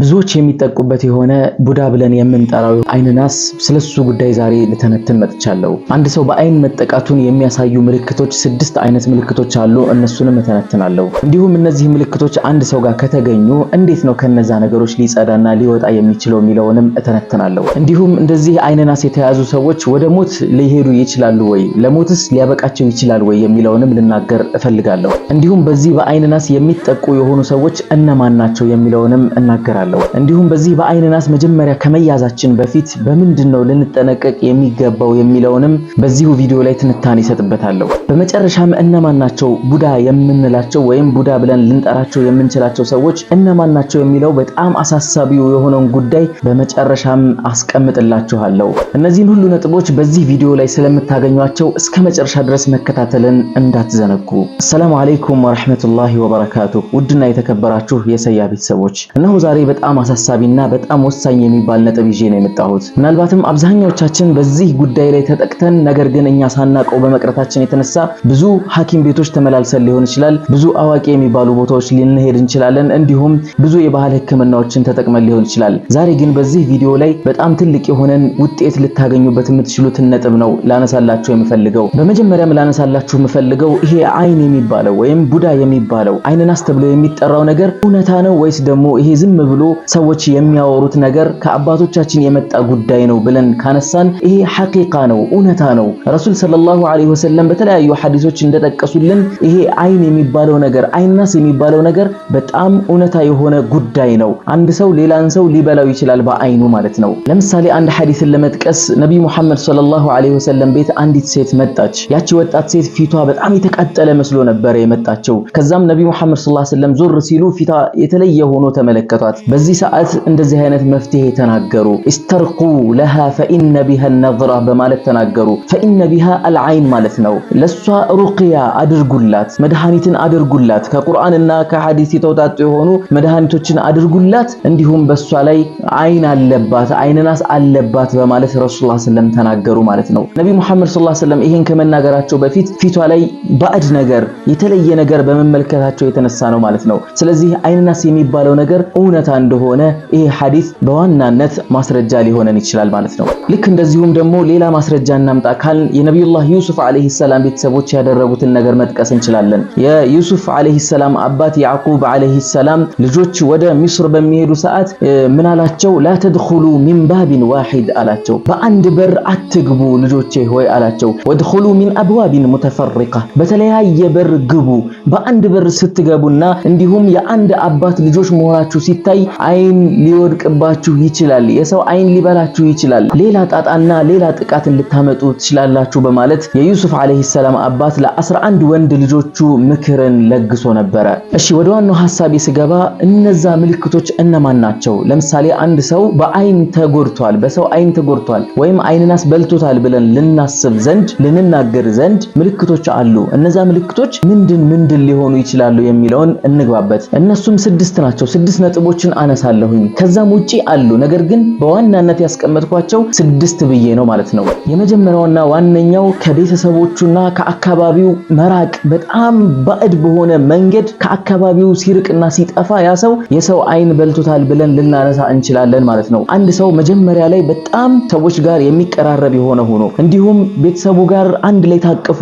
ብዙዎች የሚጠቁበት የሆነ ቡዳ ብለን የምንጠራው አይንናስ ስለሱ ጉዳይ ዛሬ ልተነትን መጥቻለሁ። አንድ ሰው በአይን መጠቃቱን የሚያሳዩ ምልክቶች 6 አይነት ምልክቶች አሉ። እነሱንም እተነትናለሁ። እንዲሁም እነዚህ ምልክቶች አንድ ሰው ጋር ከተገኙ እንዴት ነው ከነዛ ነገሮች ሊጸዳና ሊወጣ የሚችለው የሚለውንም እተነትናለሁ። እንዲሁም እንደዚህ አይንናስ የተያዙ ሰዎች ወደ ሞት ሊሄዱ ይችላሉ ወይ፣ ለሞትስ ሊያበቃቸው ይችላል ወይ የሚለውንም ልናገር እፈልጋለሁ። እንዲሁም በዚህ በአይንናስ የሚጠቁ የሆኑ ሰዎች እነማን ናቸው የሚለውንም እናገራለሁ። እንዲሁም በዚህ በአይንናስ መጀመሪያ ከመያዛችን በፊት በምንድነው ልንጠነቀቅ የሚገባው የሚለውንም በዚሁ ቪዲዮ ላይ ትንታኔ እሰጥበታለሁ። በመጨረሻም እነማን ናቸው ቡዳ የምንላቸው ወይም ቡዳ ብለን ልንጠራቸው የምንችላቸው ሰዎች እነማን ናቸው የሚለው በጣም አሳሳቢው የሆነውን ጉዳይ በመጨረሻም አስቀምጥላችኋለሁ። እነዚህን ሁሉ ነጥቦች በዚህ ቪዲዮ ላይ ስለምታገኟቸው እስከ መጨረሻ ድረስ መከታተልን እንዳትዘነጉ። አሰላሙ አለይኩም ወራህመቱላሂ ወበረካቱ። ውድና የተከበራችሁ የሰያ ቤተሰቦች፣ እነሆ ዛሬ በጣም አሳሳቢና በጣም ወሳኝ የሚባል ነጥብ ይዤ ነው የመጣሁት። ምናልባትም አብዛኛዎቻችን በዚህ ጉዳይ ላይ ተጠቅተን ነገር ግን እኛ ሳናቀው በመቅረታችን የተነሳ ብዙ ሐኪም ቤቶች ተመላልሰን ሊሆን ይችላል፣ ብዙ አዋቂ የሚባሉ ቦታዎች ልንሄድ እንችላለን፣ እንዲሁም ብዙ የባህል ሕክምናዎችን ተጠቅመን ሊሆን ይችላል። ዛሬ ግን በዚህ ቪዲዮ ላይ በጣም ትልቅ የሆነን ውጤት ልታገኙበት የምትችሉትን ነጥብ ነው ላነሳላችሁ የምፈልገው። በመጀመሪያም ላነሳላችሁ የምፈልገው ይሄ አይን የሚባለው ወይም ቡዳ የሚባለው አይንናስ ተብሎ የሚጠራው ነገር እውነታ ነው ወይስ ደግሞ ይሄ ዝም ብሎ ሰዎች የሚያወሩት ነገር ከአባቶቻችን የመጣ ጉዳይ ነው ብለን ካነሳን ይሄ ሐቂቃ ነው፣ እውነታ ነው። ረሱል ሰለላሁ ዐለይሂ ወሰለም በተለያዩ ሐዲሶች እንደጠቀሱልን ይሄ አይን የሚባለው ነገር አይንናስ የሚባለው ነገር በጣም እውነታ የሆነ ጉዳይ ነው። አንድ ሰው ሌላን ሰው ሊበላው ይችላል በአይኑ ማለት ነው። ለምሳሌ አንድ ሐዲስን ለመጥቀስ ነብይ ሙሐመድ ሰለላሁ ዐለይሂ ወሰለም ቤት አንዲት ሴት መጣች። ያቺ ወጣት ሴት ፊቷ በጣም የተቃጠለ መስሎ ነበር የመጣቸው። ከዛም ነብይ ሙሐመድ ሰለላሁ ዐለይሂ ወሰለም ዞር ሲሉ ፊቷ የተለየ ሆኖ ተመለከቷት። በዚህ ሰዓት እንደዚህ አይነት መፍትሄ ተናገሩ። استرقوا لها فإن بها النظرة በማለት ተናገሩ። فإن بها العين ማለት ነው። ለሷ ሩቅያ አድርጉላት፣ መድኃኒትን አድርጉላት፣ ከቁርአንና ከሐዲስ የተውጣጡ የሆኑ መድኃኒቶችን አድርጉላት፣ እንዲሁም በሷ ላይ አይን አለባት፣ አይንናስ አለባት በማለት ረሱል ሰለላሁ ዐለይሂ ወሰለም ተናገሩ ማለት ነው። ነቢ ሙሐመድ ሰለላሁ ዐለይሂ ወሰለም ይሄን ከመናገራቸው በፊት ፊቷ ላይ ባዕድ ነገር የተለየ ነገር በመመልከታቸው የተነሳ ነው ማለት ነው። ስለዚህ አይንናስ የሚባለው ነገር እውነታ እንደሆነ ይሄ ሐዲስ በዋናነት ማስረጃ ሊሆነን ይችላል ማለት ነው። ልክ እንደዚሁም ደግሞ ሌላ ማስረጃ እናምጣ ካልን የነቢዩላህ ዩሱፍ ዐለይሂ ሰላም ቤተሰቦች ያደረጉትን ነገር መጥቀስ እንችላለን። የዩሱፍ ዐለይሂ ሰላም አባት ያዕቁብ ዐለይሂ ሰላም ልጆች ወደ ሚስር በሚሄዱ ሰዓት ምን አላቸው? لا تدخلوا من باب واحد አላቸው። በአንድ በር አትግቡ ልጆቼ ሆይ አላቸው። وادخلوا من أبواب متفرقة፣ በተለያየ በር ግቡ። በአንድ በር ስትገቡና እንዲሁም የአንድ አባት ልጆች መሆናችሁ ሲታይ አይን ሊወድቅባችሁ ይችላል። የሰው አይን ሊበላችሁ ይችላል። ሌላ ጣጣና ሌላ ጥቃትን ልታመጡ ትችላላችሁ በማለት የዩሱፍ ዐለይሂ ሰላም አባት ለ11 ወንድ ልጆቹ ምክርን ለግሶ ነበረ። እሺ፣ ወደ ዋናው ሐሳቤ ስገባ እነዛ ምልክቶች እነማን ናቸው? ለምሳሌ አንድ ሰው በአይን ተጎድቷል፣ በሰው አይን ተጎድቷል ወይም አይንናስ በልቶታል ብለን ልናስብ ዘንድ ልንናገር ዘንድ ምልክቶች አሉ። እነዛ ምልክቶች ምንድን ምንድን ሊሆኑ ይችላሉ የሚለውን እንግባበት። እነሱም 6 ናቸው። 6 ነጥቦችን አነሳለሁኝ። ከዛም ውጪ አሉ፣ ነገር ግን በዋናነት ያስቀመጥኳቸው 6 ብዬ ነው ማለት ነው። የመጀመሪያውና ዋነኛው ከቤተሰቦቹና ከአካባቢው መራቅ፣ በጣም ባዕድ በሆነ መንገድ ከአካባቢው ሲርቅና ሲጠፋ ያ ሰው የሰው አይን በልቶታል ብለን ልናነሳ እንችላለን ማለት ነው። አንድ ሰው መጀመሪያ ላይ በጣም ሰዎች ጋር የሚቀራረብ የሆነ ሆኖ እንዲሁም ቤተሰቡ ጋር አንድ ላይ ታቅፎ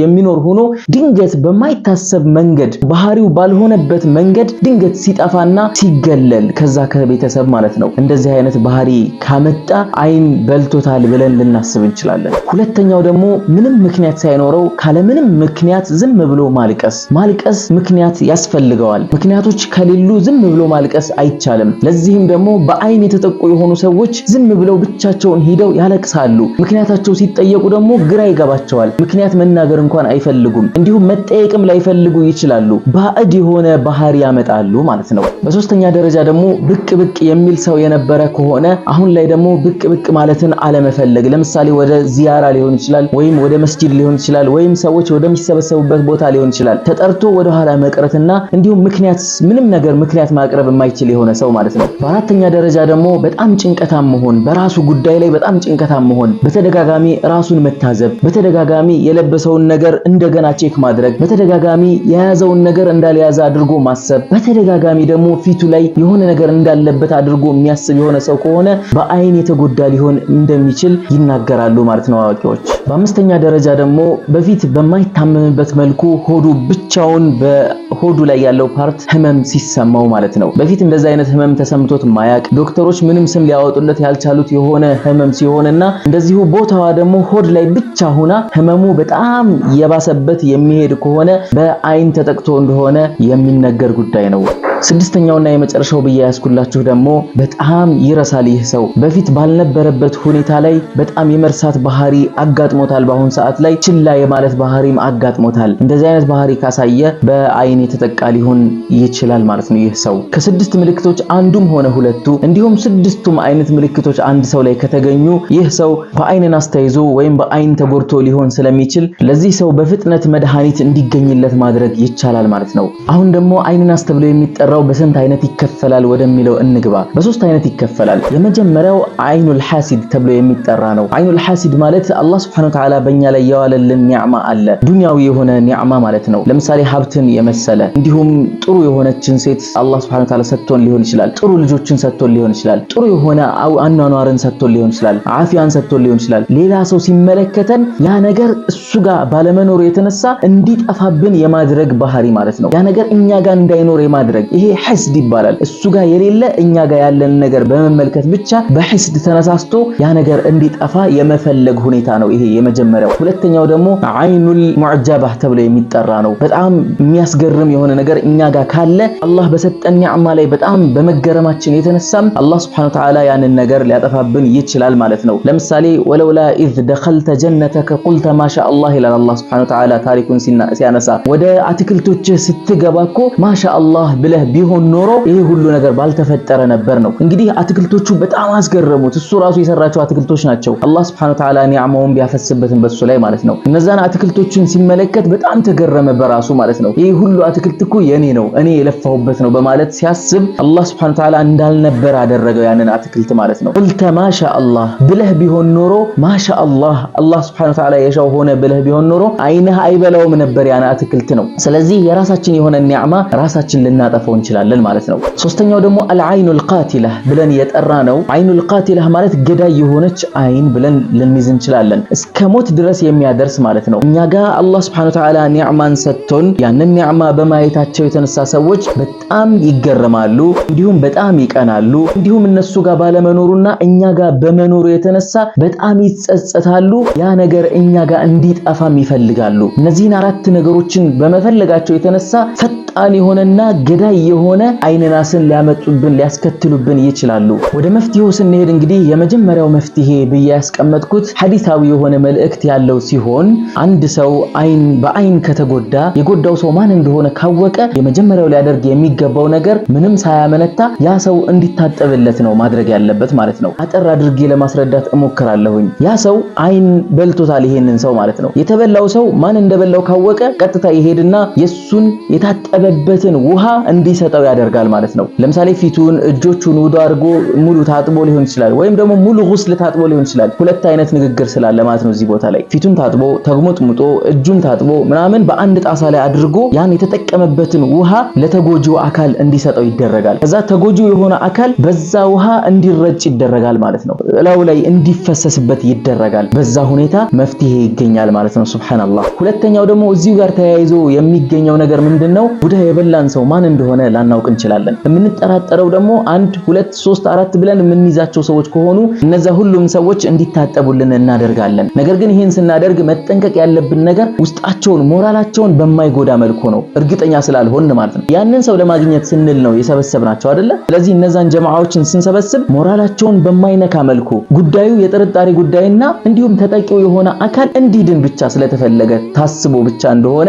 የሚኖር ሆኖ ድንገት በማይታሰብ መንገድ ባህሪው ባልሆነበት መንገድ ድንገት ሲጠፋና ሲገለል ከዛ ከቤተሰብ ማለት ነው፣ እንደዚህ አይነት ባህሪ ካመጣ አይን በልቶታል ብለን ልናስብ እንችላለን። ሁለተኛው ደግሞ ምንም ምክንያት ሳይኖረው ካለምንም ምክንያት ዝም ብሎ ማልቀስ። ማልቀስ ምክንያት ያስፈልገዋል። ምክንያቶች ከሌሉ ዝም ብሎ ማልቀስ አይቻልም። ለዚህም ደግሞ በአይን የተጠቁ የሆኑ ሰዎች ዝም ብለው ብቻቸውን ሂደው ያለቅሳሉ። ምክንያታቸው ሲጠየቁ ደግሞ ግራ ይገባቸዋል። ምክንያት መናገር እንኳን አይፈልጉም። እንዲሁም መጠየቅም ላይፈልጉ ይችላሉ። ባዕድ የሆነ ባህሪ ያመጣሉ ማለት ነው። በሶስተኛ ደረጃ ደግሞ ብቅ ብቅ የሚል ሰው የነበረ ከሆነ አሁን ላይ ደግሞ ብቅ ብቅ ማለትን አለመፈለግ። ለምሳሌ ወደ ዚያራ ሊሆን ይችላል፣ ወይም ወደ መስጂድ ሊሆን ይችላል፣ ወይም ሰዎች ወደሚሰበሰቡበት ቦታ ሊሆን ይችላል። ተጠርቶ ወደ ኋላ መቅረትና እንዲሁም ምክንያት ምንም ነገር ምክንያት ማቅረብ የማይችል የሆነ ሰው ማለት ነው። በአራተኛ ደረጃ ደግሞ በጣም ጭንቀታም መሆን፣ በራሱ ጉዳይ ላይ በጣም ጭንቀታም መሆን፣ በተደጋጋሚ ራሱን መታዘብ፣ በተደጋጋሚ የለበሰውን ነገር እንደገና check ማድረግ፣ በተደጋጋሚ የያዘውን ነገር እንዳልያዘ አድርጎ ማሰብ፣ በተደጋጋሚ ደግሞ ፊቱ ላይ የሆነ የሆነ ነገር እንዳለበት አድርጎ የሚያስብ የሆነ ሰው ከሆነ በአይን የተጎዳ ሊሆን እንደሚችል ይናገራሉ ማለት ነው አዋቂዎች። በአምስተኛ ደረጃ ደግሞ በፊት በማይታመምበት መልኩ ሆዱ ብቻውን በሆዱ ላይ ያለው part ህመም ሲሰማው ማለት ነው። በፊት እንደዛ አይነት ህመም ተሰምቶት ማያቅ፣ ዶክተሮች ምንም ስም ሊያወጡለት ያልቻሉት የሆነ ህመም ሲሆንና እንደዚሁ ቦታዋ ደግሞ ሆድ ላይ ብቻ ሆና ህመሙ በጣም የባሰበት የሚሄድ ከሆነ በአይን ተጠቅቶ እንደሆነ የሚነገር ጉዳይ ነው። ስድስተኛውና የመጨረሻው ብዬ ያስኩላችሁ ደግሞ በጣም ይረሳል። ይህ ሰው በፊት ባልነበረበት ሁኔታ ላይ በጣም የመርሳት ባህሪ አጋጥሞታል። በአሁን ሰዓት ላይ ችላ የማለት ባህሪም አጋጥሞታል። እንደዚህ አይነት ባህሪ ካሳየ በአይን የተጠቃ ሊሆን ይችላል ማለት ነው። ይህ ሰው ከስድስት ምልክቶች አንዱም ሆነ ሁለቱ እንዲሁም ስድስቱም አይነት ምልክቶች አንድ ሰው ላይ ከተገኙ ይህ ሰው በአይን ናስ ተይዞ ወይም በአይን ተጎድቶ ሊሆን ስለሚችል ለዚህ ሰው በፍጥነት መድኃኒት እንዲገኝለት ማድረግ ይቻላል ማለት ነው። አሁን ደግሞ አይን ናስ ተብሎ የሚጠራው በስንት አይነት ይከፈላል ወደሚለው እንግባ። በሶስት አይነት ይከፈላል። የመጀመሪያው عين الحاسد ተብሎ የሚጠራ ነው። عين الحاسد ማለት አላህ سبحانه وتعالى በእኛ ላይ የዋለልን ኒዕማ አለ፣ ዱንያዊ የሆነ ኒዕማ ማለት ነው። ለምሳሌ ሀብትን የመሰለ እንዲሁም ጥሩ የሆነችን ሴት አላህ سبحانه وتعالى ሰጥቶን ሊሆን ይችላል። ጥሩ ልጆችን ሰጥቶን ሊሆን ይችላል። ጥሩ የሆነ አኗኗርን ሰጥቶን ሊሆን ይችላል። ዓፊያን ሰጥቶን ሊሆን ይችላል። ሌላ ሰው ሲመለከተን ያ ነገር እሱ ጋር ባለመኖሩ የተነሳ እንዲጠፋብን የማድረግ ባህሪ ማለት ነው። ያ ነገር እኛ ጋር እንዳይኖር የማድረግ ይሄ ሐስድ ይባላል። እሱ ጋር የሌለ እኛ ጋር ያለን ነገር በመመልከት ብቻ በሐስድ ተነሳስቶ ያ ነገር እንዲጠፋ የመፈለግ ሁኔታ ነው። ይሄ የመጀመሪያው። ሁለተኛው ደግሞ عين المعجبة ተብሎ የሚጠራ ነው። በጣም የሚያስገርም የሆነ ነገር እኛ ጋር ካለ አላህ በሰጠን ኒዕማ ላይ በጣም በመገረማችን የተነሳም አላህ سبحانه وتعالى ያንን ነገር ሊያጠፋብን ይችላል ማለት ነው። ለምሳሌ ولولا إذ دخلت جنتك قلت ما شاء الله ይላል አላህ سبحانه وتعالى ታሪኩን ሲያነሳ፣ ወደ አትክልቶችህ ስትገባ እኮ ما شاء الله ብለህ ቢሆን ኖሮ ይሄ ሁሉ ነገር ባልተፈጠረ ነበር ነው። እንግዲህ አትክልቶቹ በጣም አስገረሙት። እሱ ራሱ የሰራቸው አትክልቶች ናቸው። አላህ سبحانه وتعالى ኒዕማውን ቢያፈስበትም በሱ ላይ ማለት ነው። እነዛን አትክልቶችን ሲመለከት በጣም ተገረመ በራሱ ማለት ነው። ይሄ ሁሉ አትክልት እኮ የኔ ነው፣ እኔ የለፋሁበት ነው በማለት ሲያስብ አላህ سبحانه وتعالى እንዳልነበር አደረገው ያንን አትክልት ማለት ነው። قلت ما شاء الله ብለህ ቢሆን ኖሮ ما شاء الله አላህ سبحانه وتعالى የሻው ሆነ ብለህ ቢሆን ኖሮ አይንህ አይበላውም ነበር ያን አትክልት ነው። ስለዚህ የራሳችን የሆነ ኒዕማ ራሳችን ልናጠፋው እንችላለን ማለት ነው። ሶስተኛው ደግሞ العين القاتلة ብለን የጠራ ነው። العين القاتلة ማለት ገዳይ የሆነች አይን ብለን ልንይዝ እንችላለን። እስከ ሞት ድረስ የሚያደርስ ማለት ነው። እኛ ጋር አላህ سبحانه وتعالى ኒዕማን ሰጥቶን ያንን ኒዕማ በማየታቸው የተነሳ ሰዎች በጣም ይገረማሉ፣ እንዲሁም በጣም ይቀናሉ። እንዲሁም እነሱ ጋር ባለመኖሩና እኛ ጋር በመኖሩ የተነሳ በጣም ይጸጸታሉ። ያ ነገር እኛ ጋር እንዲጠፋም ይፈልጋሉ። እነዚህን አራት ነገሮችን በመፈለጋቸው የተነሳ ፈጣን የሆነና ገዳይ የሆነ አይን ናስን ሊያመጡብን ሊያስከትሉብን ይችላሉ። ወደ መፍትሄው ስንሄድ እንግዲህ የመጀመሪያው መፍትሄ ብዬ ያስቀመጥኩት ሐዲሳዊ የሆነ መልእክት ያለው ሲሆን አንድ ሰው አይን በአይን ከተጎዳ የጎዳው ሰው ማን እንደሆነ ካወቀ የመጀመሪያው ሊያደርግ የሚገባው ነገር ምንም ሳያመነታ ያ ሰው እንዲታጠብለት ነው ማድረግ ያለበት ማለት ነው። አጠር አድርጌ ለማስረዳት እሞክራለሁኝ። ያ ሰው አይን በልቶታል፣ ይሄንን ሰው ማለት ነው። የተበላው ሰው ማን እንደበላው ካወቀ ቀጥታ ይሄድና የሱን የታጠበበትን ውሃ እንዲሰጠው ያደርጋል ማለት ነው። ለምሳሌ ፊቱን፣ እጆቹን ውዱ አድርጎ ሙሉ ታጥቦ ሊሆን ይችላል፣ ወይም ደግሞ ሙሉ ጉስል ታጥቦ ሊሆን ይችላል። ሁለት አይነት ንግግር ስላለ ማለት ነው እዚህ ቦታ ላይ ፊቱን ታጥቦ ተግሞጥሙጦ እጁን ታጥቦ ምናምን በአንድ ጣሳ ላይ አድርጎ ያን የተጠቀመበትን ውሃ ለተጎጂው አካል እንዲሰጠው ይደረጋል። ከዛ ተጎጂው የሆነ አካል በዛ ውሃ እንዲረጭ ይደረጋል ማለት ነው። እላዩ ላይ እንዲፈሰስበት ይደረጋል። በዛ ሁኔታ መፍትሄ ይገኛል ማለት ነው። سبحان الله። ሁለተኛው ደግሞ እዚሁ ጋር ተያይዞ የሚገኘው ነገር ምንድነው? ቡዳ የበላን ሰው ማን እንደሆነ ላናውቅ እንችላለን። የምንጠራጠረው ደግሞ 1 2 3 4 ብለን የምንይዛቸው ሰዎች ከሆኑ እነዛ ሁሉም ሰዎች እንዲታጠቡልን እናደርጋለን። ነገር ግን ይህን ስናደርግ መጠንቀቅ ያለብን ነገር ውስጣቸውን ሞራላቸውን በማይጎዳ መልኩ ነው፣ እርግጠኛ ስላልሆን ማለት ነው። ያንን ሰው ለማግኘት ስንል ነው የሰበሰብናቸው አይደለ? ስለዚህ እነዛን ጀማዓዎችን ስንሰበስብ ሞራላቸውን በማይነካ መልኩ ጉዳዩ የጥርጣሬ ጉዳይና እንዲሁም ተጠቂው የሆነ አካል እንዲድን ብቻ ስለተፈለገ ታስቦ ብቻ እንደሆነ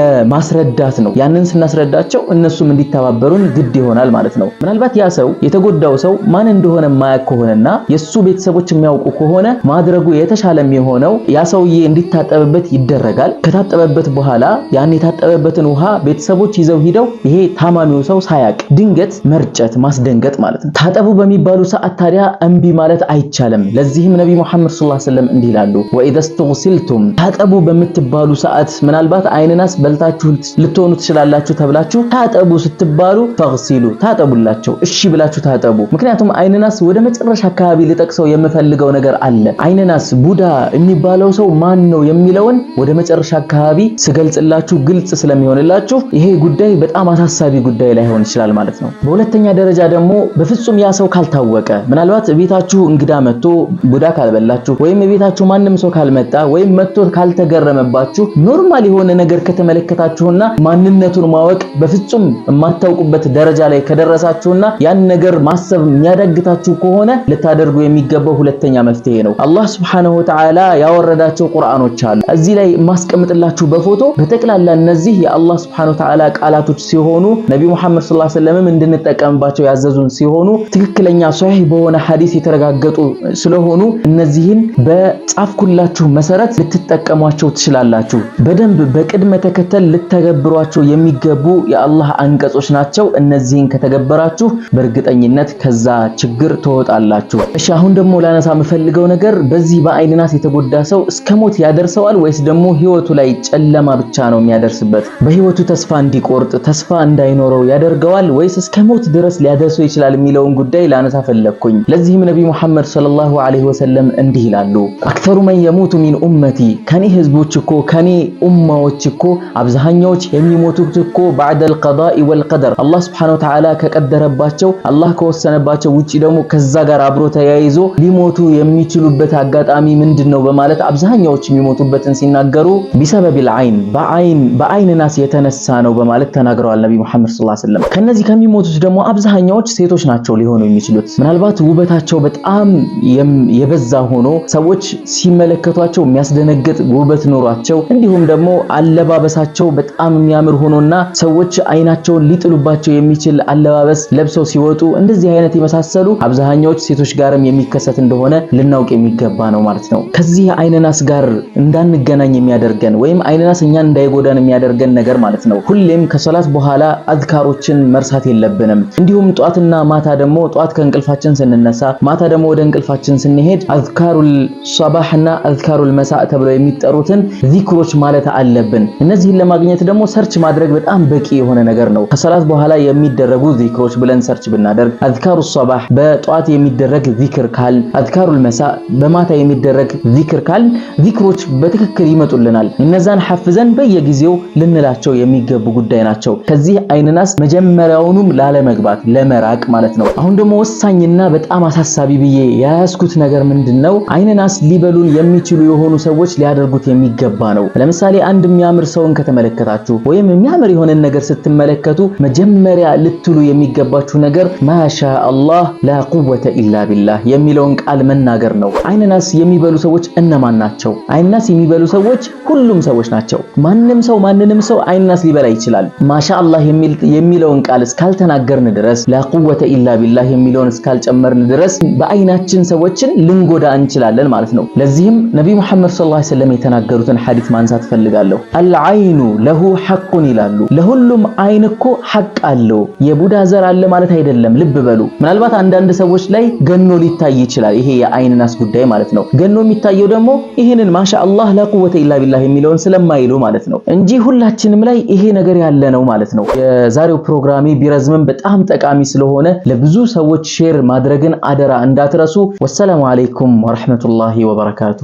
በማስረዳት ነው። ያንን ስናስረዳቸው እነሱም እንዲተባበሩን ግድ ይሆናል ማለት ነው። ምናልባት ያ ሰው የተጎዳው ሰው ማን እንደሆነ የማያውቅ ከሆነና የሱ ቤተሰቦች የሚያውቁ ከሆነ ማድረጉ የተሻለ የሚሆነው ያ ሰውዬ እንዲታጠብበት ይደረጋል። ከታጠበበት በኋላ ያን የታጠበበትን ውሃ ቤተሰቦች ይዘው ሂደው ይሄ ታማሚው ሰው ሳያቅ ድንገት መርጨት ማስደንገጥ ማለት ነው። ታጠቡ በሚባሉ ሰዓት ታዲያ እምቢ ማለት አይቻልም። ለዚህም ነቢ ሙሐመድ صلى الله عليه وسلم እንዲህ ይላሉ፣ وإذا استغسلتم ታጠቡ በምትባሉ ሰዓት ምናልባት አይንናስ በልታችሁ ልትሆኑ ትችላላችሁ ተብላችሁ ታጠቡ ስትባሉ ስትባሉ فاغسلوا ታጠቡላቸው፣ እሺ ብላችሁ ታጠቡ። ምክንያቱም አይንናስ ወደ መጨረሻ አካባቢ ልጠቅሰው የምፈልገው ነገር አለ። አይንናስ ቡዳ የሚባለው ሰው ማን ነው የሚለውን ወደ መጨረሻ አካባቢ ስገልጽላችሁ ግልጽ ስለሚሆንላችሁ ይሄ ጉዳይ በጣም አሳሳቢ ጉዳይ ላይሆን ይችላል ማለት ነው። በሁለተኛ ደረጃ ደግሞ በፍጹም ያ ሰው ካልታወቀ፣ ምናልባት ቤታችሁ እንግዳ መጥቶ ቡዳ ካልበላችሁ ወይም ቤታችሁ ማንም ሰው ካልመጣ ወይም መጥቶ ካልተገረመባችሁ normal የሆነ ነገር ከተመለከታችሁና ማንነቱን ማወቅ በፍጹም የማታውቁበት ደረጃ ላይ ከደረሳችሁና ያን ነገር ማሰብ የሚያዳግታችሁ ከሆነ ልታደርጉ የሚገባው ሁለተኛ መፍትሄ ነው። አላህ سبحانه وتعالى ያወረዳቸው ቁርአኖች አሉ። እዚህ ላይ ማስቀምጥላችሁ በፎቶ በጠቅላላ እነዚህ የአላህ سبحانه وتعالى ቃላቶች ሲሆኑ ነቢ ሙሐመድ صلى الله عليه وسلم እንድንጠቀምባቸው ያዘዙን ሲሆኑ ትክክለኛ ሶሒህ በሆነ ሐዲስ የተረጋገጡ ስለሆኑ እነዚህን በጻፍኩላችሁ መሰረት ልትጠቀሟቸው ትችላላችሁ። በደንብ በቅድመ ተከተል ልተገብሯቸው የሚገቡ የአላህ አንቀጾች ናቸው። እነዚህን ከተገበራችሁ በእርግጠኝነት ከዛ ችግር ትወጣላችሁ። እሺ፣ አሁን ደግሞ ላነሳ የምፈልገው ነገር በዚህ በአይንናስ የተጎዳ ሰው እስከ ሞት ያደርሰዋል ወይስ ደግሞ ህይወቱ ላይ ጨለማ ብቻ ነው የሚያደርስበት? በህይወቱ ተስፋ እንዲቆርጥ ተስፋ እንዳይኖረው ያደርገዋል ወይስ እስከ ሞት ድረስ ሊያደርሰው ይችላል የሚለውን ጉዳይ ላነሳ ፈለግኩኝ። ለዚህም ነቢ ሙሐመድ صلى الله عليه وسلم እንዲህ ይላሉ፣ أكثر من يموت من أمتي፣ ከኔ ህዝቦች እኮ ከኔ ኡማዎች እኮ አብዛኛዎች የሚሞቱት እኮ بعد القضاء والقدر፣ አላህ سبحانه وتعالى ከቀደረባቸው አላህ ከወሰነባቸው ውጪ ደግሞ ከዛ ጋር አብሮ ተያይዞ ሊሞቱ የሚችሉበት አጋጣሚ ምንድነው በማለት አብዛኛዎች የሚሞቱበትን ሲናገሩ بسبب العين በአይን ናስ የተነሳ ነው በማለት ተናግረዋል ነቢ ሙሐመድ صلى الله عليه وسلم። ከነዚህ ከሚሞቱት ደግሞ አብዛኛዎች ሴቶች ናቸው ሊሆኑ የሚችሉት። ምናልባት ውበታቸው በጣም የበዛ ሆኖ ሰዎች ሲመለከቷቸው የሚያስደነግጥ ውበት ኖሯቸው እንዲሁም ደግሞ አለባበሳቸው በጣም የሚያምር ሆኖና ሰዎች አይናቸውን ሊጥሉባቸው የሚችል አለባበስ ለብሰው ሲወጡ እንደዚህ አይነት የመሳሰሉ አብዛኛዎች ሴቶች ጋርም የሚከሰት እንደሆነ ልናውቅ የሚገባ ነው ማለት ነው። ከዚህ አይንናስ ጋር እንዳንገናኝ የሚያደርገን ወይም አይንናስ እኛን እንዳይጎዳን የሚያደርገን ነገር ማለት ነው። ሁሌም ከሶላት በኋላ አዝካሮችን መርሳት የለብንም። እንዲሁም ጧትና ማታ ደግሞ ጧት ከእንቅልፋችን ስንነሳ፣ ማታ ደግሞ ወደ እንቅልፋችን ስንሄድ أذكار الصباح ና أذكار المساء ተብለው የሚጠሩትን ዚክሮች ማለት አለብን። እነዚህን ለማግኘት ደግሞ search ማድረግ በጣም በቂ የሆነ ነገር ነው። ከሰላት በኋላ የሚደረጉ ዚክሮች ብለን search ብናደርግ أذكار الصباح በጧት የሚደረግ ዚክር ካል፣ أذكار المساء በማታ የሚደረግ ዚክር ካል ዚክሮች በትክክል ይመጡልናል። እነዛን ሐፍዘን በየጊዜው ልንላቸው የሚገቡ ጉዳይ ናቸው። ከዚህ አይንናስ መጀመሪያውኑም ላለመግባት ለመራቅ ማለት ነው። አሁን ደግሞ ወሳኝና በጣም አሳሳቢ ብዬ የያዝኩት ነገር ምንድነው? አይንናስ ሊበሉን የሚችሉ የሆኑ ሰዎች ሊያደርጉት የሚገባ ነው። ለምሳሌ አንድ የሚያምር ሰውን ከተመለከታችሁ ወይም የሚያምር የሆነን ነገር ስትመለከቱ መጀመሪያ ልትሉ የሚገባችሁ ነገር ما شاء الله لا قوة إلا بالله የሚለውን ቃል መናገር ነው። አይንናስ የሚበሉ ሰዎች እነማን ናቸው? አይንናስ የሚበሉ ሰዎች ሁሉም ሰዎች ናቸው። ማንም ሰው ማንንም ሰው አይንናስ ሊበላ ይችላል። ما شاء الله የሚለውን ቃል እስካልተናገርን ድረስ لا قوة إلا بالله የሚለውን እስካልጨመርን ድረስ በአይናችን ሰዎችን ልንጎዳ እንችላለን ማለት ነው። ለዚህም ነቢ ሙሐመድ صلى الله عليه وسلم የተናገሩትን ሐዲስ ማንሳት ፈልጋለሁ። العين له حق ይላሉ። ለሁሉም አይን እኮ ሐቅ አለው። የቡዳ ዘር አለ ማለት አይደለም። ልብ በሉ። ምናልባት አንዳንድ ሰዎች ላይ ገኖ ሊታይ ይችላል። ይሄ የአይን ናስ ጉዳይ ማለት ነው። ገኖ የሚታየው ደግሞ ይህንን ما شاء الله لا قوة إلا بالله የሚለውን ስለማይሉ ማለት ነው እንጂ ሁላችንም ላይ ይሄ ነገር ያለ ነው ማለት ነው። የዛሬው ፕሮግራሜ ቢረዝምም በጣም ጠቃሚ ስለሆነ ለብዙ ሰዎች share ማድረግን አደራ እንዳትረሱ። والسلام عليكم ورحمة الله وبركاته።